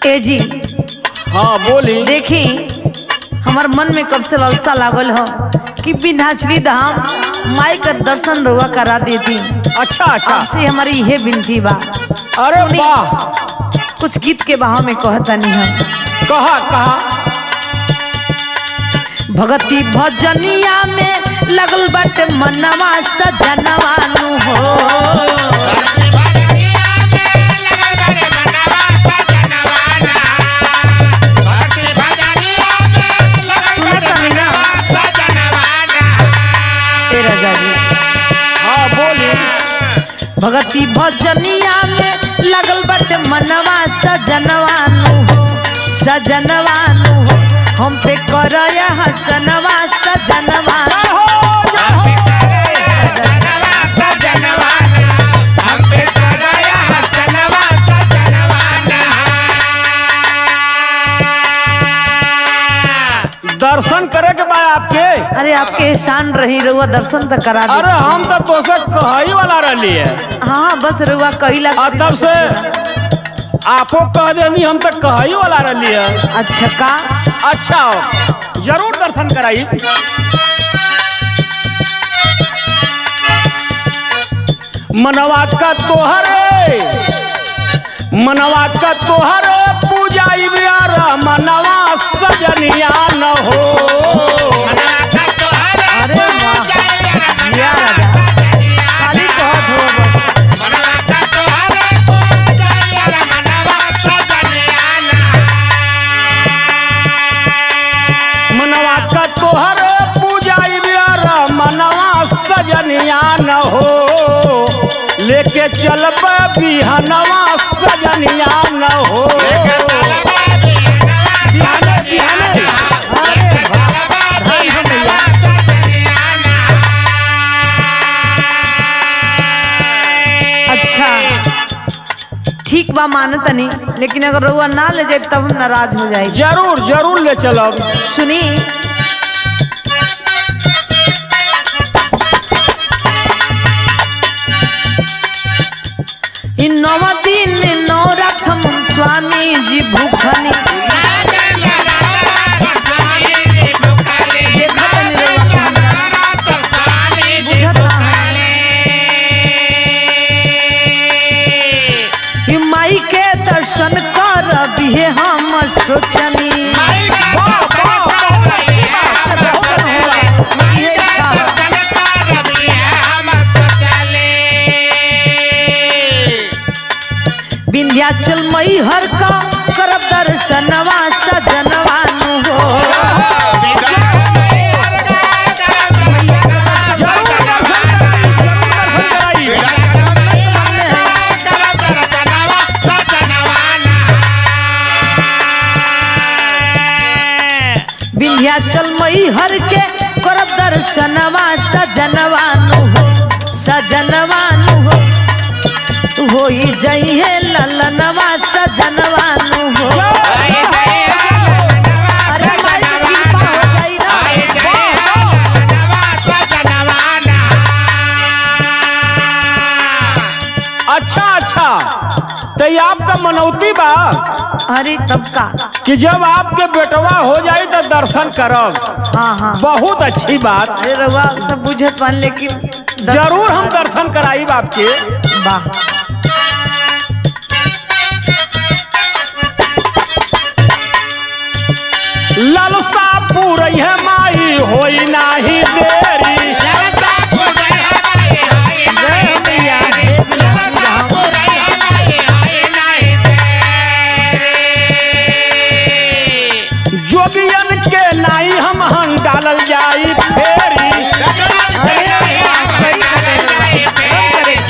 ए जी। हाँ बोली। देखी हमार मन में कब से लालसा लागल हो कि विंध्याचली धाम माई का दर्शन रुआ करा देती। अच्छा अच्छा। आपसे हमारी यह विनती बा। अरे वाह। कुछ गीत के बहाव में कहता नहीं हम। कहा कहा। भगती भजनिया में लगल बट मनवा सजनवा नु हो। ए राजा जी। हाँ बोली। भगती भजनिया में लगल बट मनवा सजनवा नु हो, सजनवा नु हो, हम पे करया हसनवा सजनवा। जय हो जय हो। दर्शन करे के बाद आपके। अरे आपके एहसान रही रुआ दर्शन तो करा दे। अरे हम तो तोसे कही वाला रही है। हाँ बस रुआ कहिला। और तब से आपो कह देनी हम तो कही वाला रही है। अच्छा का। अच्छा जरूर दर्शन कराई। मनवा का तोहरे, मनवा का तोहरे पूजाई बियारा मनवा सजनिया न हो। अरे वाह जिया राजा, खाली कहत हो बस। मनवा का तोहरे पूजाई बियारा मनवा सजनिया न हो, लेके चलब बिहनवा सजनिया न हो। बिहाने बिहाने। अरे वाह धान हो भैया। अच्छा ठीक बा मानतनी, लेकिन अगर रुआ ना ले जाए तब हम नाराज हो जाए। जरूर जरूर ले चलब। सुनी इ नव दिन नौ रथम स्वामी जी भूखनी। देखत तनी रउआ के हमरा बुझत ना है। इ माई के दर्शन कर बिहे हम सोचनी। वाह वाह बहुत अच्छी बात। दर्शन हुआ इहे इच्छा हो। विंध्याचल मई हर का करब दर्शनवा सजनवा नु हो। मैया के दर्शन जरूर दर्शन कराई, जरूर दर्शन कराई। विंध्याचल मई हर के करब दर्शनवा सजनवा नु हो, सजनवा नु हो, होई जइहे ललनवा सजनवा नु हो। अरे माई के कृपा हो जाई ना। अच्छा अच्छा तो ये आपका मनौती बा अरे तब का। कि जब आपके बेटवा हो जाए तो दर्शन करब। हाँ हाँ बहुत अच्छी बात। अरे रउआ सब बुझत बान, लेकिन जरूर हम दर्शन कराई आपके। वाह ललसा पूरई है माई होई नाही देरी। जय हो मैया, जय विंध्याचली धाम। जोगियन के नाई हम हन डालल जाई फेरी। अरे वाह सही कहते रउआ, एकदम करेक्ट।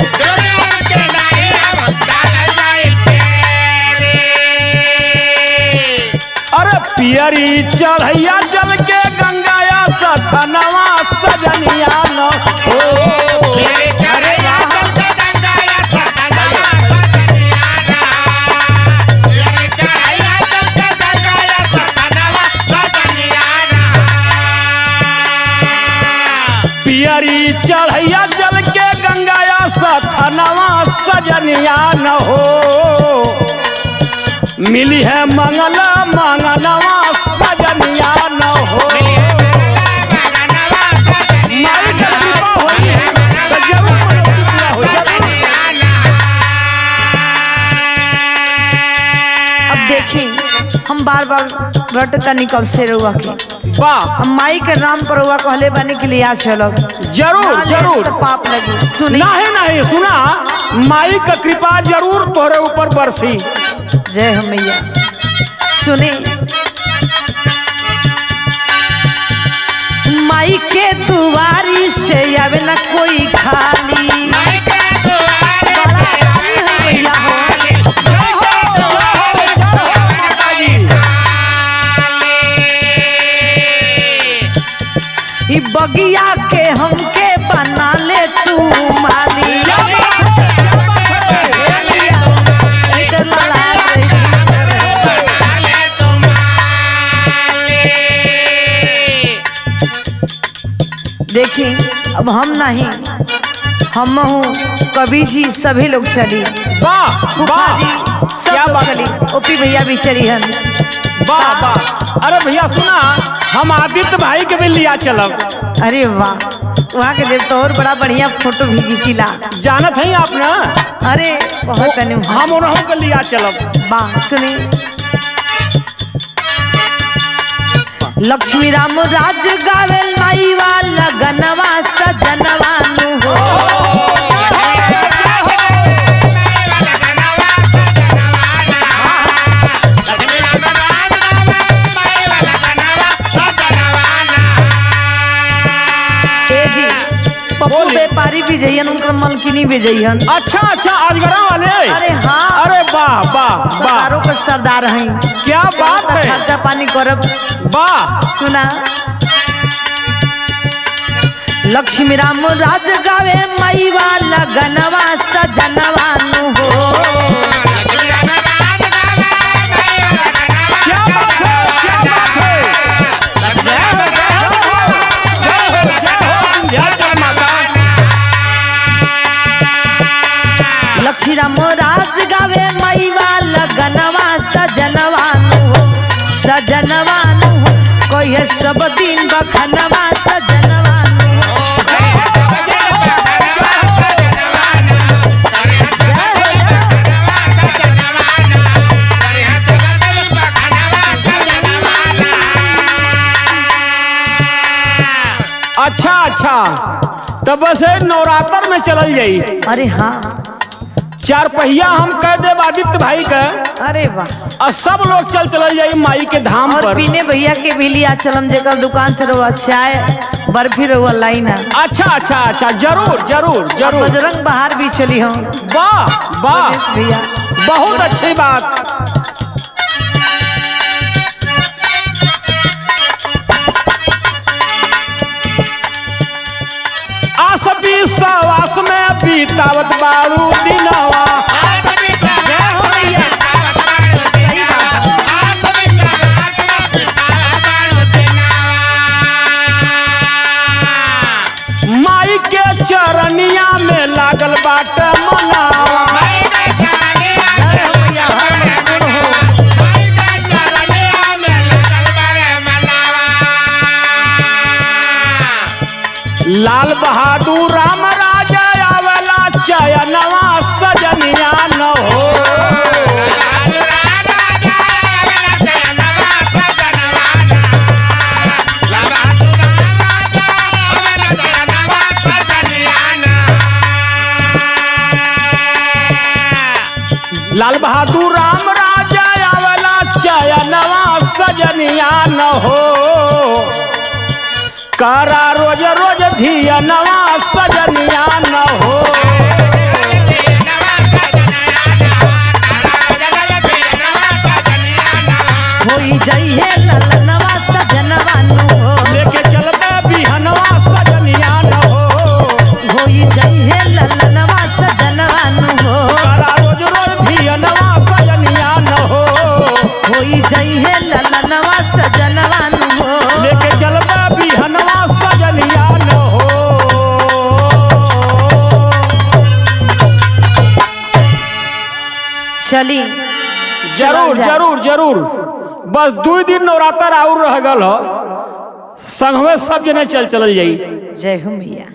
अरे पियरी चढ़ैया जल के गंगाया सथनवा सजनिया न हो। पियरी चढ़ैया जल के गंगाया सथनवा सजनिया न हो। मिली है मंगल मंगनवा सजनिया न हो। माई के कृपा होई तो जरूर मनौती पूरा होई। अब देखी हम बार बार रटतानी कब से रउआ के। वाह। हम माई के नाम पर रउआ कहले बानी के लिया चलो। जरूर जरूर। तो पाप लगी। सुनी। नहीं नहीं, सुना, माई का कृपा जरूर तोहरे ऊपर बरसी। जय हो मैया। सुनी, माई के दुआरी से आवे ना कोई खाली। बड़ा दानी है मैया हो। जय हो, जय हो, जय हो माताजी। ई बगिया के हमके बना ले तू माली। क्या बात है, क्या बात है। इधर लाला रे। देखी अब हम नहीं, हम हूँ कवि जी सभी लोग चली। वाह फूफा वाह, जी सब क्या लोग बात चली। ओपी भैया भी चली हन। वाह वाह। अरे भैया सुना, हम आदित्य भाई के भी लिया चलब। अरे वाह, वहाँ के जब तो और बड़ा बढ़िया फोटो भी खींचिला। जानत है आप ना? अरे बहुत अनु। हम उन्हों के लिया चलब। वाह। सुनी, लक्ष्मी राम राज गावेल माई वाला गनवा सजनवा नु हो। ए जी, पप्पू बोली। व्यापारी भी जइहन, उनकर मलकिनी भी जइहन। अच्छा अच्छा, अजगरा वाले। अरे हाँ। अरे वाह वाह वाह, सरदारों के सरदार हैं। क्या बात है। खर्चा पानी करब। वाह। सुना, लक्ष्मी राम राज गावे माई वाला गनवा सजनवा नु हो। क्या बात है, क्या बात है। जय हो, जय हो, जय हो, जय हो विंध्याचल माता। लक्ष्मी राम राज गावे माई वाला गनवा सजनवा नु हो, सजनवा नु हो। कोई सब दिन बखनवा सजनवा नु हो। जय हो, जय। अच्छा अच्छा, तब बस ये नवरात्र में चलल जाई। अरे हाँ। चार पहिया हम कह देव आदित्य भाई का, अरे वाह। और सब लोग चल चलल जाई माई के धाम और पर। पीने भैया के भी लिया चलम, जेकर दुकान से रहुआ चाय बर्फी रहुआ लाइन है। अच्छा अच्छा अच्छा, जरूर जरूर जरूर। बजरंग बाहर भी चली हम। वाह वाह, रमेश भैया बहुत अच्छी बात। आस विश्वास में बीतावत बारू दिनवा। जय हो भैया, सही बात। माई के चरनिया में लागल बाट मनावा। जय हो भैया, हर मत हो। लाल बहादुर राम राजा आवेला चयनवा सजनिया न हो। लाल बहादुर राम राजा आवेला चयनवा सजनिया न हो। करा रोज रोज धियनवा सजनिया न हो। होई जइहे ललनवा सजनवा नु हो। लेके चलबे बिहनवा सजनिया न हो। होई जइहे ललनवा सजनवा नु हो। करा रोज रोज धियनवा सजनिया न हो। होई जइहे ललनवा सजनवा नु हो। लेके चलबे बिहनवा सजनिया न हो। चली जरूर जरूर जरूर। बस 2 दिन नवरात्र और रह गल हो, संगवे सब जने चल चलल जाई। जय हो मैया।